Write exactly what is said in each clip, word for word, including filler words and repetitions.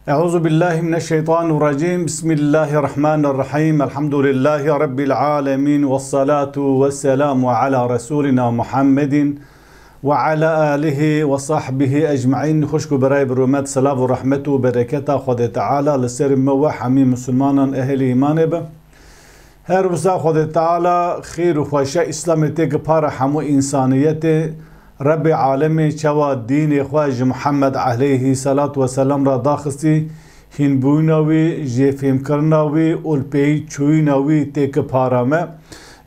Euzu billahi mineşşeytanirracim. Bismillahirrahmanirrahim. Elhamdülillahi Rabbil alemin. Vessalatu vesselamu ala Resulina Muhammedin ve ala alihi ve sahbihi ecmaîn. Xwişk û birayê bi rûmet, selav û rehmet û bereketa Xwedê Teala li ser me we hemî misilmanan ehilî îmanê be. Her wisa Xwedê Teala xêr û xweşe Îslamê têkî para hemû însaniyetê. Rebbê alemê çawa dînê xwe ji Muhammed aleyhî selat ve selam re daxistî, hînbûyîna wî, jêfêmkirina wî û li pêyî çûyîna wî têkî para me.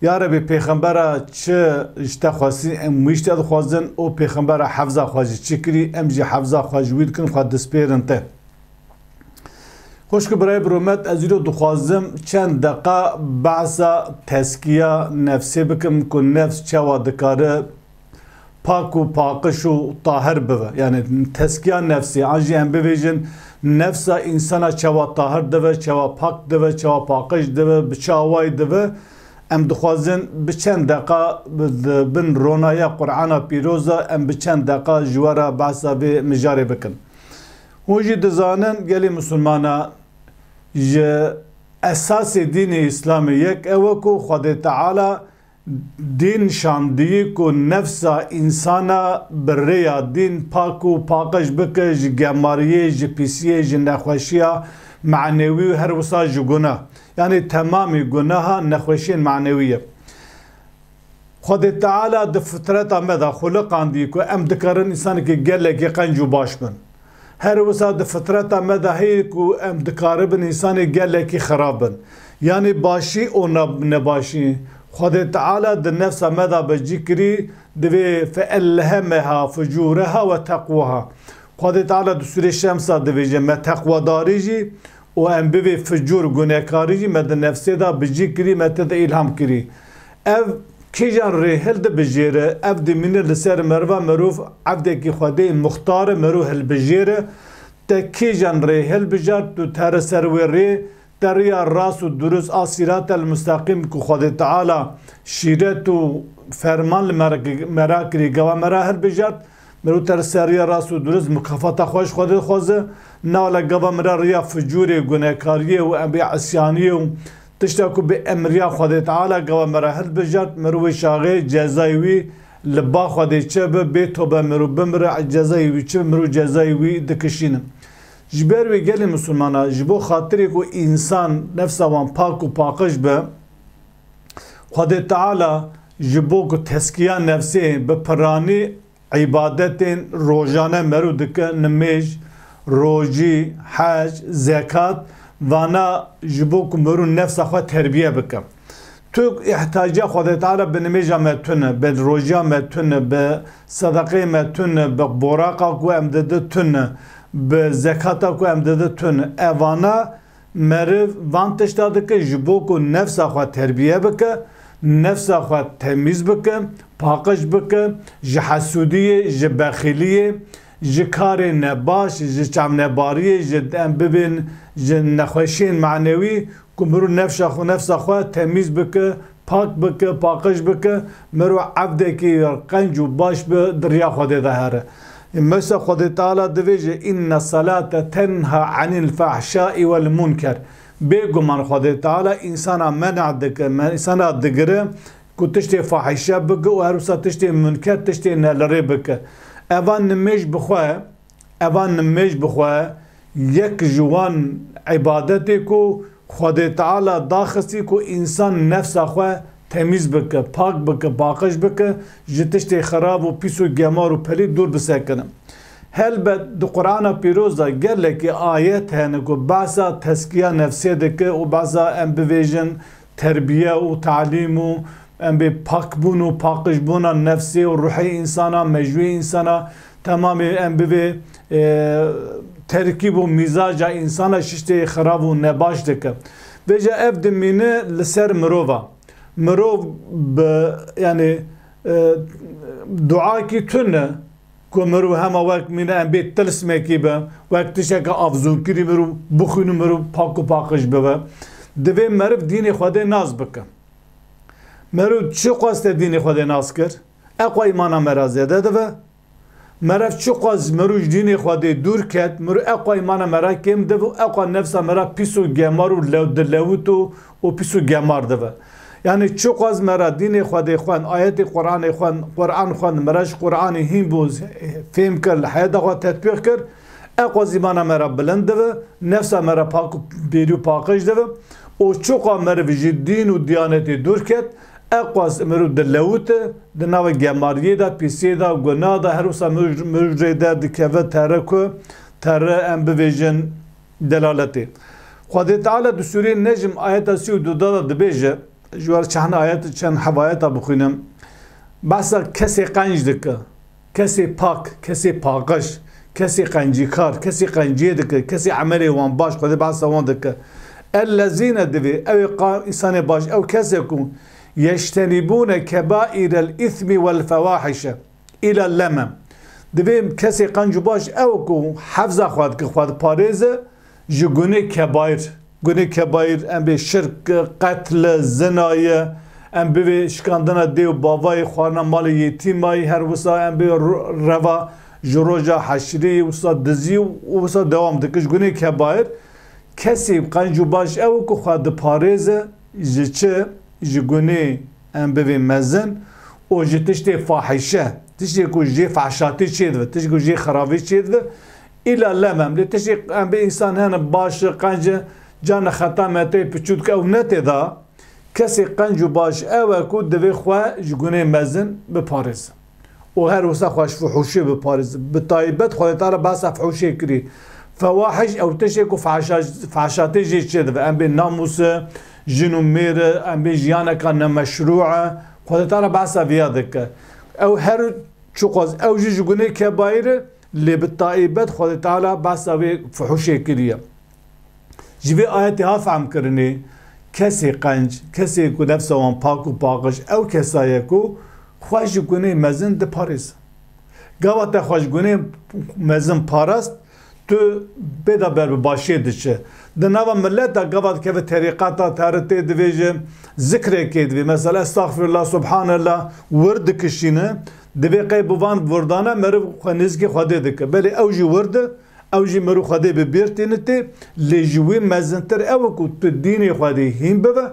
Ya Rebbî, pêxembera çi ji te xwestî, em wî ji te dixwazin û pêxembera hefza xwe ji çi kirî, em jî hefza xwe ji wî dikin, xwe dispêrin te. Xwişk û birayê bi rûmet, ez îro dixwazim çend deqa behsa teskiya nefsê bikim ku nefs çawa dikare pak û paqij û tahir bibe. Yani teskiya nefsê, an jî em bibêjin nefsa însana çawa tahir dibe, çawa pak dibe, çawa paqij dibe, bi çi awayî dibe. Em dixwazin bi çend deqa bi, di bin ronaya Qur'ana Pîroz de em bi çend deqa ji we re behsa vê mijarê bikin. Hûn jî dizanin, gelî misilmana, ji esasê dînê Îslamê yek ew e ku Xwedê Teala dîn şandiyî ku nefsa însana bi rêya dîn pak û paqij bike ji gemariyê, ji pîsiyê, ji nexweşiya manewî û her wisa ji guneh. Yanî temamî guneha nexweşiyên manewî ye. Xwedê Teala di fitreta me de xuliqandî ku em dikarin însanekî gelekî qenc û baş bin. Her wisa di fitreta me de heye ku em dikaribin însanê gelekî xirab bin. Yanî başî û ne-, nebaşî. Xwedê Teala di nefsa me de bi cî kirî, divê fe elhemeha fucûreha ve teqwaha. Xwedê Teala di Sûrê Şems de dibêje, me teqwedarî jî û em bivê ficûr, gunekarî jî me di nefsê de bi cî kirî, me tê de îlham kirî. Ev kîjan rê hildibijêre, ev dimîne li ser meriva, merov evdekî Xwedê muxtar e, merov hilbijêre, te kîjan rê hilbijart, tu tere ser wê rê, te riya rast û durust a sîratel musteqîm ku Xwedê Teala şîret û ferman li me re, me re kirî, gava me re hilbijart, Mero ter seriya rast û durist mukafata xwe ji Xwedê dixwaze. Newala gava mira riya ficûrê, gunekariyê û em bê isyaniyê û tişta ku bi emriya Xwedê Teala gava mira hilbijart, mero wê çaxê cezayê wî li ba Xwedê çi bi, bê tobe mero bimire, cezayê wî çi bi, mero cezayê wî dikişînin. Ji ber wê gelê misilmana, ji bo xatirê ku însan nefsa wan pak û paqij be, Xwedê Teala ji bo ku teskiya nefsê bi piranî îbadetên rojane mero dike, nimêj, rojî, hec, zekat, vana ji bo ku mero nefsa xwe terbiye bike. Tu îhtiyaca Xwedê Teala bi nimêja me tune, bi rojiya me tune, bi sedaqeyê me tune, bi boraqa ku em dide tune, bi zekata ku em dide tune. Evana Meriv van tişta dike ji bo ku nefsa xwe terbiye bike, nefsa xwe temîz bike, paqij bike, ji hesûdiyê, ji bexîliyê, ji karê nebaş, ji çavnebariyê, ji em bibên ji nexweşiyên manewî, ku mirov nefşa xwe, nefsa xwe temîz bike, pak bike, paqij bike, mirov evdekî qenc û baş bi di riya Xwedê de here. Mesela Xwedê Teala dibêje, "Inne salate tenha anil fahşai wel munker." Bêguman Xwedê Teala însana mena dike, me-, însana digire ku tiştê fahîşe bike û her wisa tiştê munker, tiştê nelirê bike. Eva nimêj bi xwe, eva nimêj bi xwe yek ji wan îbadetê ku Xwedê Teala daxistî ku însan nefsa xwe temîz bike, pak bike, paqij bike, ji tiştê xirab û pîs û gemar û pelî dûr bisekine. Helbet di Qur'ana Pîroz de gelekî ayet hene ku behsa teskiya nefsê dike û behsa em bivêjin terbiye û talîm û em bê pakbûn û paqijbûna nefsê û ruhê însana, mejûyê însana, temamê em bivê, e, terkîb û mîzaca însana şiştê xirab û nebaş dike. Vêca ev dimîne li ser mirova. Mirov bi, yani, e, duakî tune ku mirov hema wek mîne em bê tilsmekî be, wek tişteke avzûnkirî mirov bixwîne, mirov pak û paqij bibe. Divê meriv dînê Xwedê nas bike. Meriv çi qas te dînê Xwedê nas kir, eqwa îmana me ra zêde dibe. Meriv çiqas mirov ji dînê Xwedê dûr ket, mirov eqwa îmana mera kêm dibe û eqwa nefsa mera pîs û gemar û lew-, dilewit û, û pîs û gemar dibe. Yanî çiqas mera dînê Xwedê xwend, ayetê Qur'anê xwend, Qur'an xwend, mera ji Qur'anê hîn bû, fêm kir, li heyata xwe tetbîq kir, eqwa îmana mera bilind dibe, nefsa mera pak û bêrî û paqij dibe û çiqa meriv ji dîn û diyanetê dûr ket, eqwas mirov dilewite, di nava gemariyê de, pîsiyê de, gunah de, her wisa mirov, mirov rê derdikeve tere ku, tere em bivêjin delaletê. Xwedê Teala di Sûreyê Necm ayeta sî û du de dibêje, ji we re çend ayet, çend hevayeta bixwînim. Behsa kesê qenc dike. Kesê pak, kesê paqij, kesê qencîkar, kesê qenciyê dike, kesê emelê wan baş, Xwedê behsa wan dike. Ellezîne divê, ew ê qa-, însanê baş, ew kesê ku yeştenîbûne kebaîrel îsmî wel fewahişe îla lemem. Divê kesê qenc û baş ew ku hefza xwe dike, xwe diparêze, ji gunê kebaîr. Gunê kebaîr, em bê şirk, qetl, zina ye, em bivê şikandina dê û bavayê, xwarina malê yetîmayî, her wisa em bê ro-, reva ji roja heşrî, wisa dizî û wisa dewam dike. Ji gunê kebaîr, kesî qenc û baş ew ku xwe diparêze ji çi? Ji gunê em bivê mezin û ji tiştê fahîşe, tiştê ku jê fehşatî çêdibe, tiştê ku jê xirabî çêdibe, Îla lemem, lê tiştê em bê însan hene baş, qenc, cana xeta meteyê piçûk ew ne tê da. Kesê qenc û baş ew e ku divê xwe ji gunê mezin biparêze. Û her wisa xwe ji fuhuşê biparêze. Bi taybet Xwedê Teala behsa fuhuşê kirî. Fewahiş ew tiştê ku fehşa-, fehşatê jê çêdibe. Em bê namûs e, jin û mêr e, em bê jiyaneka nemeşrû e. Xwedê Teala behsa viya dike. Ew her çiqas ew jî ji gunê kebaîr e. Lê bi taîbet Xwedê Teala behsa wê fuhuşê kiriye. Ji vê ayetê ha fehmkirinê, kesê qenc, kesê ku nefsa wan pak û paqij, ew kesa ye ku xwe ji gunê mezin diparêze. Gava te xwe ji gunê mezin parast, tu pê de ber bi başiyê diçe. Di nava mileta gava dikeve terîqeta, te re tê divêje, zikrekê divê. Mesela, estexfirullah, subhanallah, wir dikişîne, divê qey bi van wirdane meriv xwe nêzîkî Xwedê dike. Belê ew jî wir de, ew jî meriv Xwedê bi bîr tîne tê, lê ji wî mezintir ew e ku tu dînê Xwedê hîn bibe,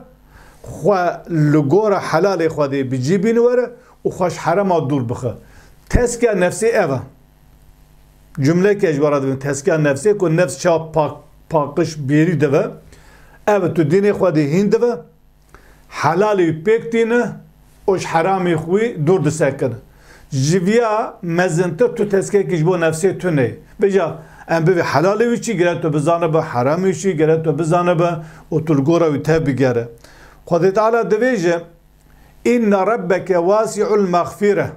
xwe li gora helalê Xwedê bi cî bîne were û xwe ji herema dûr bixe. Teskiya nefsê ev e. Cumleke ji we re dibim, teskiya nefsê ku nefs çawa pak, paqij bêrî dibe, ev e, tu dînê Xwedê hîn dibe, helalê wî pêk tîne û ji heramê xwe dûr disekine. Ji viya mezintir tu teskekî ji bo nefsê tune ye. Vêca em bivê helalê wî çi, gere tu bizanibe, heramê wî çi, gere tu bizanibe û tu li gora wî tev bigere. Xwedê Teala divêje, Inne rabbeke wasi'ul mexfire.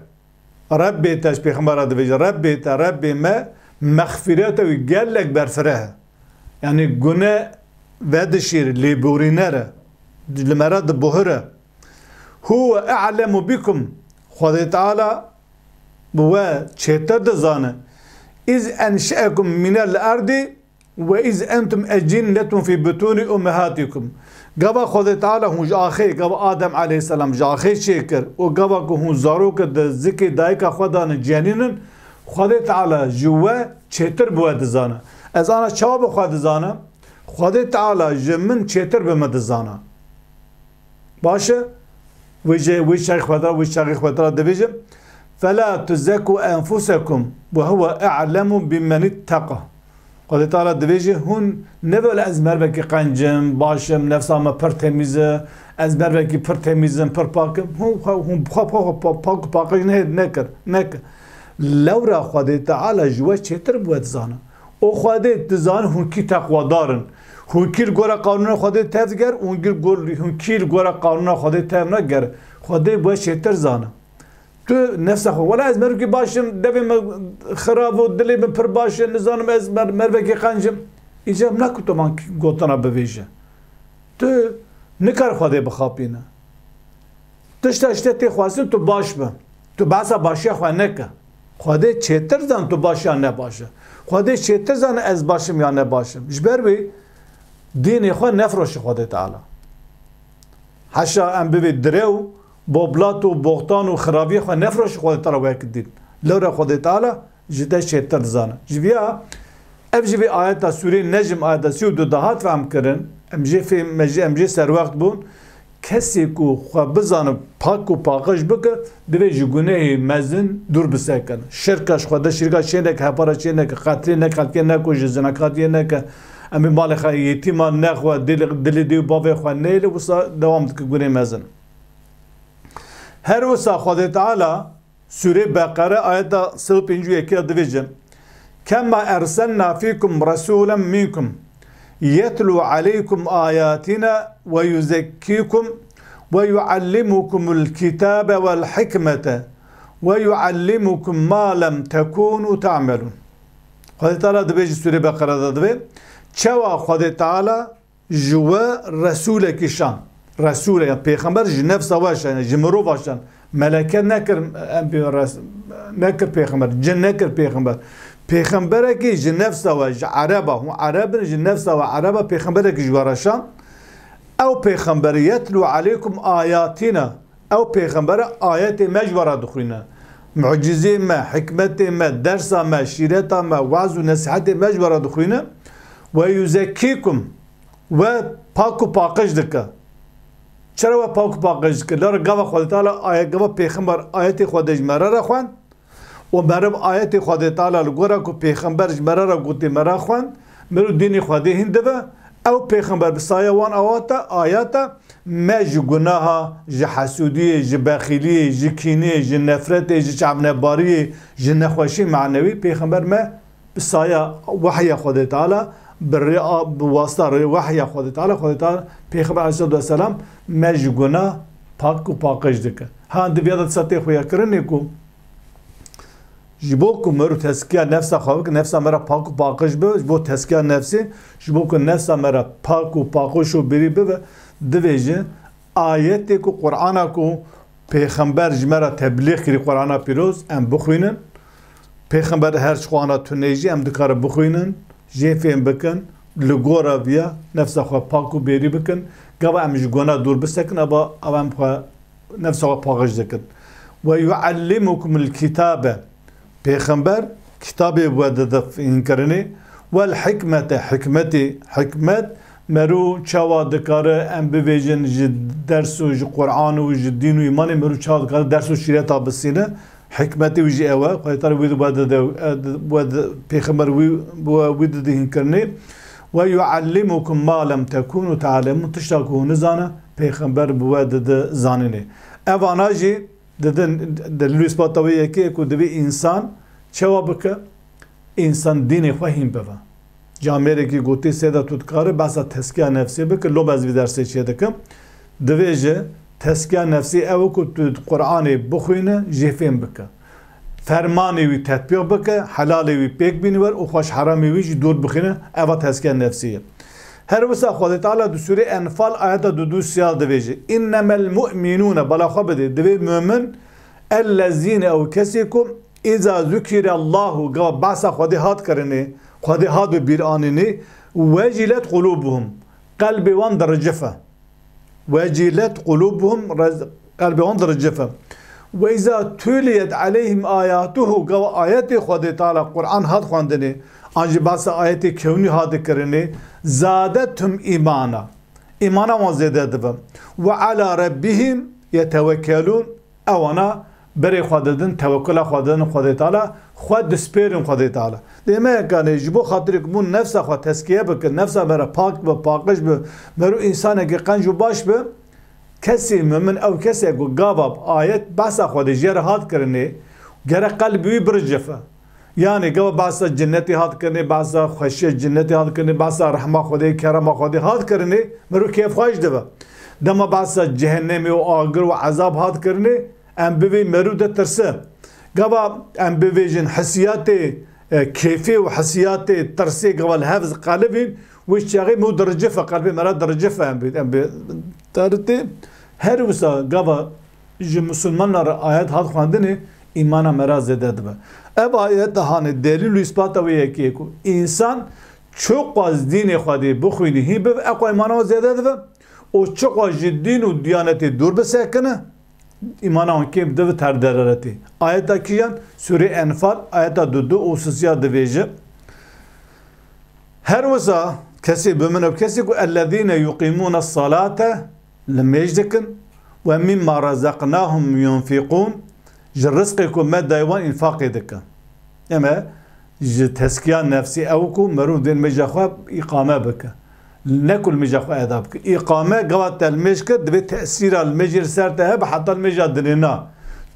Rebbê te, ji Pêxembera divêje, Rebbê te, Rebbê me, mexfireta wî gelek berfireh e. Yanî gune vedişîr, lêborîner e. Li me re dibuhire. Huwe e'lemu bikum. Xwedê Teala bi we çêtir dizane. Iz enşe'ekum minel erdî Ve iz entum ecinnetun fi butuni ummahatikum. Gava Xwedê Teala hûn ji axê, gava Adem aleyhisselam ji axê çêkir û gava ku hûn zarok di zikê dayika xwe de ne cenînin, Xwedê Teala ji we çêtir bi we dizane. Ez ana çawa bi xwe dizane? Xwedê Teala ji min çêtir bi min dizane. Baş e? Wê jê, wê çaxê xwe de, wê çaxê xwe de dibêje, "Fela tuzekku enfusekum ve huve e'lemu bimmen itteka." Xwedê Teala dibêje, hûn nebêle ez mervekî qenc im, baş im, nefsa me pir temîz e, ez mervekî pir temîz im, pir pak im. Hûn xwe, hûn xwe, xwe, xwe pa-, pak û paqij nehêt, nekir, nekir. Lewra Xwedê Teala ji we çêtir bi we dizane. Û Xwedê dizane hûn kî teqwadar in. Hûn kî li gora qanûna Xwedê tev diger, hûn gir gor-, hûn kî li gora qanûna Xwedê tev nager. Xwedê bi we çêtir zane. Tu nefsa xwe, wela ez merivkî baş im, devê me xirab û dilê min pir baş e, nizanim ez mer-, merivekî qenc im. Îcar naku tu van gotina bivêje. Tu nikar Xwedê bixapîne. Tişta ji te tê xwestin tu baş be. Tu behsa başiya xwe neke. Xwedê çêtir zan tu baş ya ne baş e. Xwedê çêtir zan ez baş im ya ne baş im. Ji ber wê dînê xwe nefroşe Xwedê Teala. Heşa em bivê direw, boblat û boxtan û xirabiyê xwe nefroşe Xwedê Teala wek dîn. Lewra Xwedê Teala ji te çêtir dizane. Ji viya ev jî vê ayeta sûrê Necm ayeta sî û du de hat fehmkirin. Em jê fêm, me jê, em jê serwext bûn. Kesê ku xwe bizane pak û paqij bike, divê ji gunehê mezin dûr bisekin. Şirka ji xwe de şirka çê neke, hepara çê neke, qetlê neke, xelkê nekuje, zinakatiyê neke, em ê malê xwe yetîman nexwe, dilê, dilê dê û bavê xwe neyêle, wisa dewam dike gunê mezin. Her wisa Xwedê Teala Sûrê Beqere ayeta sed û pêncî û yekê ya divêje: "Kema erselna fîkum resûlen mînkum yetlu aleykum ayatina ve yuzekkîkum ve yuallimukumul kitabe vel hikmete ve yuallimukum ma lem tekûnû ta'melûn." Xwedê Teala dibêje Sûrê Beqere de divê, çawa Xwedê Teala ji we resûlekî şan. Resûle, yani pêxember ji nefsa we şan, ji mirova şan. Meleke nekir, em pê res-, nekir pêxember, cin nekir pêxember. Pêxemberekî ji nefsa we, ji ereba, hûn ereb in, ji nefsa we ereba pêxemberekî ji we re şan. Ew pêxember yetlu aleykum ayatina. Ew pêxembere ayetê me ji we re dixwîne. Mucizê me, hikmetê me, dersa me, şîreta me, waz û nesihetê me ji we re dixwîne. Ve yuzekkîkum, we pak û paqij dike. Çira we pak û paqij dike? Lera gava Xwedê Teala ayet, gava pêxember ayetê Xwedê ji me re re xwend. Û meriv ayetê Xwedê Teala li gora ku pêxember ji me re re gotê me re xwend, meriv dînê Xwedê hîn dibe, ew pêxember bi saya wan awata, ayata me ji gunaha, ji hesûdiyê, ji bexîliyê, ji kînê, ji nefretê, ji çavnebariyê, ji nexweşî manewî pêxember me bi saya wehya Xwedê Teala, bi rê a, bi wasta rê wehya Xwedê Teala, Xwedê Teala pêxember aleyhisselatu vesselam me ji gunah pak û paqij dike. Ha, di viya de disa tê xuyakirinê ku Ji bo ku meriv tezkiya nefsa xwe bike, nefsa me re pak û paqij bibe, ji bo tezkiya nefsê, ji bo ku nefsa me re pak û paqij û bêrî bibe, divê ji ayetê ku Qur'ana ku Pêxember ji me re teblîx kirî, Qur'ana pîroz, em bixwînin. Pêxember her çi xwe ana tune jî em dikarin bixwînin, jê fêm bikin, li gora viya nefsa xwe pak û bêrî bikin. Gava em ji guna dûr bisekin, ava, ava em xwe nefsa xwe paqij dikin. Ve yuallimukumul kitabe. Pêxember kitabê bi we dide hînkirinê. Wel hikmete, hikmetê, hikmet, merû çawa dikare em bivêjin ji ders û ji Qur'an û ji dîn û îmanê, merû çawa dikare ders û şîreta bisîne. Hikmetê wî jî ew e. Xwedê Teala wî di we dide, e, di we di, pêxember wî, wî dide hînkirinê. Ve yuallimukum ma lem tekunu ta'lemun. Tişta ku hûn nizane, pêxember bi we dide zanînê. Evana jî didin, delîl û îspata wê yekê ku divê însan çawa bike? Însan dînê xwe hîn bibe. Camêrekî gotî, Seyda, tu dikare behsa teskiya nefsê bike, loma ez vî dersê çê dikim. Divê ji teskiya nefsê ew e ku tu Qur'anê bixwîne, jê fêm bike. Fermanê wî tetbîq bike, helalê wî pêk bîne wer û xweş heramê wî jî dûr bixîne, eva teskiya nefsê ye. Her wisa Xwedê Teala di Sûrê Enfal ayeta du du siya divêje, "Înnemel mu'minûne", bala xwe bidê, divê mu'min, "ellezîne", ew kesê ku, "îza zukirallahu", gava behsa Xwedê hat kirinê, Xwedê hat bi bîr anînê, "wecîlet qulûbuhum", qelbê wan diricife. "Wecîlet qulûbuhum", rez-, qelbê wan diricife. "Ve îza tuliyet aleyhim ayatuhu", gava ayetê Xwedê Teala Qur'an hat xwendinê, an jî behsa ayetê kewnî hat kirinê, "zadethum îmana", îmana wan zêde dibe. "Ve ala rabbihim yetewekkelûn", ewana berê xwe didin, tewekkula xwe didin Xwedê Teala, xwe dispêrin Xwedê Teala. Dê me yekanê ji bo xatirê ku hûn nefsa xwe teskiye bikin, nefsa me re pak be, paqij be, merû însanekî qenc û baş be, kesê mumin ew kesê ku gava bi ayet behsa Xwedê jê re hat kirinê, gere qelbê wî biricife. Yanî gava behsa cinnetê hat kirinê, behsa xweşiya cinnetê hat kirinê, behsa rehma Xwedê, kerema Xwedê hat kirinê, merû kêfxweş dibe. Dema behsa cehennemê û agir û ezab hat kirinê, em bivê merû de tirse. Gava em bivêjin hesiyatê, e, kêfê û hesiyatê tirsê gava li hev qelibîn, wê çaxê mû diricife, qelbê me re diricife em bê, em bê. Tarîtê her wisa gava ji misilmanan re ayet hat xwendinê, îmana me re zêde dibe. Ev ayet de hanê delîl û îspata wê yekê ku însan çiqas dînê Xwedê bixwînî hîn bibe, eqwa îmana we zêde dibe û çiqas ji dîn û diyanetê dûr bisekine, îmana wan kêm dibe ter deraretê. Ayeta kîjan? Sûrê Enfal, ayeta du du û sisiya divêje. Her wisa kesê bi min ew kesê ku ellezîne yuqîmûne salate, limêj dikin, we mîmma rezaqnahum yunfiqûn, ji rizqê ku me dayê wan înfaqê dikin. Eme ji teskiya nefsî ew ku merûv dê limêja xwe îqame bike. Ne ku limêja xwe eda bike. Îqame gava te limêj kir, divê tesîra limêjê li ser te hebe heta limêja dinê na.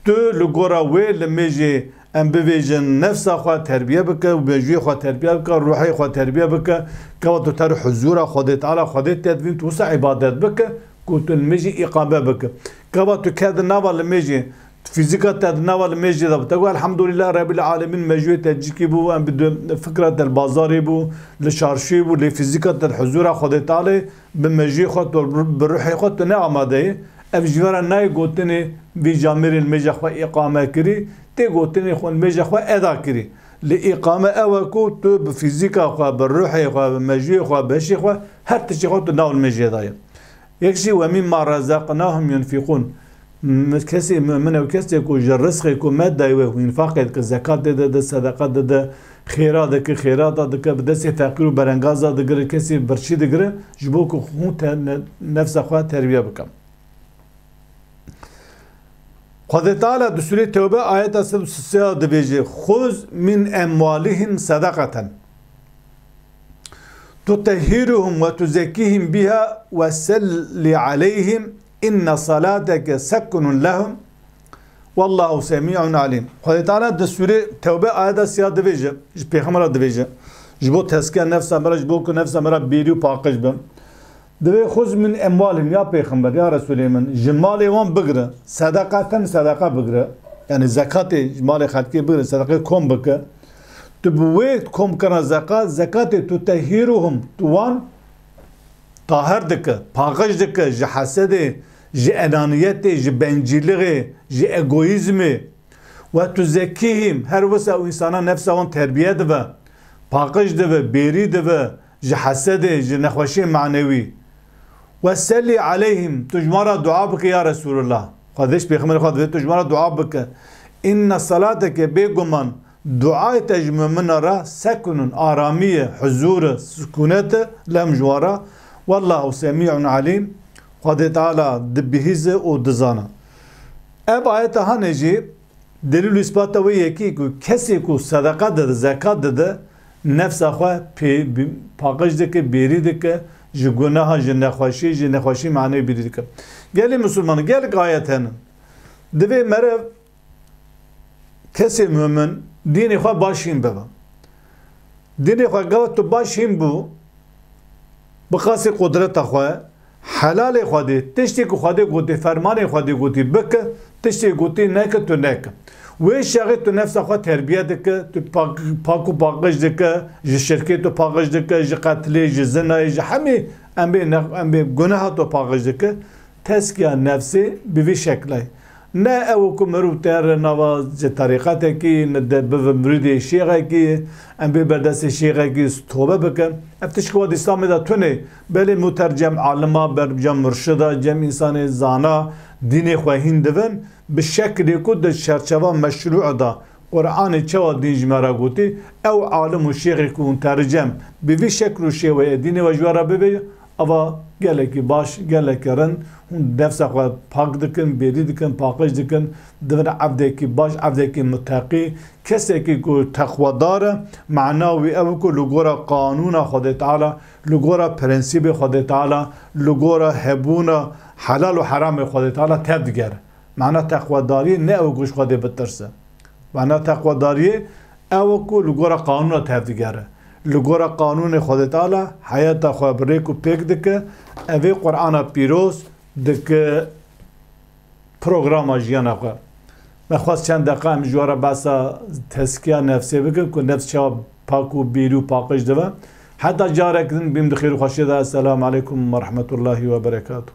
Tu li gora wê limêjê em bivêjin nefsa xwe terbiye bike û mejûyê xwe terbiye bike, ruhê xwe terbiye bike. Gava tu ter huzûra Xwedê Teala Xwedê te divîn tu wisa îbadet bike ku tu limêjê îqame bike. Gava tu kete nava limêjê, fîzîka te di nava limêjê de bi te got, Elhamdulillah Rebbil Alemîn, mejûyê te cikî bû, em bi du-, fikra te li bazarê bû, li çarşûyê bû, lê fîzîka te di huzûra Xwedê Tealê bi mejûyê xwe tu, bi ruhê xwe tu ne amade yî. Ev ji vera nayê gotinê vî camêrê limêja xwe îqame kirî, tê gotinê xwe limêja xwe eda kirî. Lê îqame ew e ku tu bi fîzîka xwe, bi ruhê xwe, bi mejûyê xwe, bi hişê xwe, her tiştê xwe tu nav limêjê de ye. Yek jî, "Ve mîmma rezaqnahum yunfiqûn." M-, kesê mumin ew kesê ku ji rizqê ku me dayê wê, hûn înfaqê dike, zekatê dide, sedeqa dide, xêra dike, xêrata dike, bi destê feqîr û berengaza digire, kesê birçî digire, ji bo ku hûn te-, ne-, nefsa xwe terbiye bike. Xwedê Teala di Sûrê Tewbe ayeta sed û sê dibêje, "Xuz min emwalihim sedaqeten." Tutehhiruhum ve tuzekkihim biha ve selli aleyhim inne salateke sekkunun lehum. Wallahu semî'un alîm. Xwedê Teala di Sûrê Tewbe ayeta sîya dibêje, ji Pêxembera dibêje. Ji bo teskiya nefsa me re, ji bo ku nefsa me re bêrî û paqij be. Divê xuz min emwalihim, ya Pêxember, ya Resulê min, ji malê wan bigire, sedeqeten sedeqa bigire. Yani zekatê ji malê xelkê bigire, sedeqê kom bike. Tu bi wê komkirina zeqat, zekatê tutehhiruhum, tu wan tahir dike, paqij dike ji hesedê, ji enaniyetê, ji bencîlixê, ji egoîzmê. Ve tuzekkihim, her wisa ew însana nefsa wan terbiye dibe, paqij dibe, bêrî dibe, ji hesedê, ji nexweşiyê manewî. Ve sellî aleyhim, tu ji wan re dua bike ya Resulullah. Xwedê ji Pêxemberê xwe divê tu ji wan re dua bike. Inne salateke, bêguman, duayê te ji mumina re sekunun, aramî ye, huzûr e, sikûnet e, lem ji wan re. Wallahu semî'un alîm, Xwedê Teala dibihîze û dizana. Ev ayeta hanê jî delîl û îspata wê yekî ku kesê ku sedeqa dide, zekat dide, nefsa xwe pê-, bi-, paqij dike, bêrî dike, ji guneha, ji nexweşî, ji nexweşî manê bêrî dike. Gelê Musulman, gelek ayet hene. Divê meriv, kesê mumin, dînê xwe baş hîn bibe. Dînê xwe gava tu baş hîn bû, bi qasî qudreta xwe, helalê Xwedê, tiştê ku Xwedê gotî, fermanê Xwedê gotî bike, tiştê gotî neke, tu neke. Wê şexê tu nefsa xwe terbiye dike, tu pak, pak û paqij dike, ji şirkê tu paqij dike, ji qetlê, ji zinayê, ji hemî em bê ne-, em bê guneha tu paqij dike. Teskiya nefsê bi vî şeklayê. Ne ew ku mirov têre nava ji terîqetekî, ne de bibe mirîdê şêxekî, em bê berdestê şêxekî tobe bikin. Ev tişt ku di Îslamê de tune. Belê muhter cem alima, ber cem murşida, cem însanê zana, dînê xwe hîn divin, bi şeklê ku di çerçeva meşrû de Qur'anê çawa dîn ji me re gotî, ew alim û şêxê ku hûn tericem bi vî şekl û şêweyê dînê we ji we re bibê, ava gelekî baş, gelekî rind, hûn nefsa xwe pak dikin, bêrî dikin, paqij dikin, divin evdekî baş, evdekî muteqî, kesekî ku teqwedar e, mana wî ew ku li gora qanûna Xwedê Teala, li gora prensîbê Xwedê Teala, li gora hebûna helal û heramê Xwedê Teala tev digere. Mana teqwedariyê ne ew ku ji Xwedê bitirse. Mana teqwedariyê ew ku li gora qanûna tev digere. Li gora qanûnê Xwedê Teala heyata xwe bi rêk û pêk dike, evê Qur'ana pîroz dike programa jiyana xwe. Me xwest çend deqa em ji we re behsa teskiya nefsê bikin ku nefs çawa pak û bîrî û paqij dibe. Heta carek din bîm di xêr û xweşiyê de. Esselamu aleykum ve rahmetullahi ve berekatuh.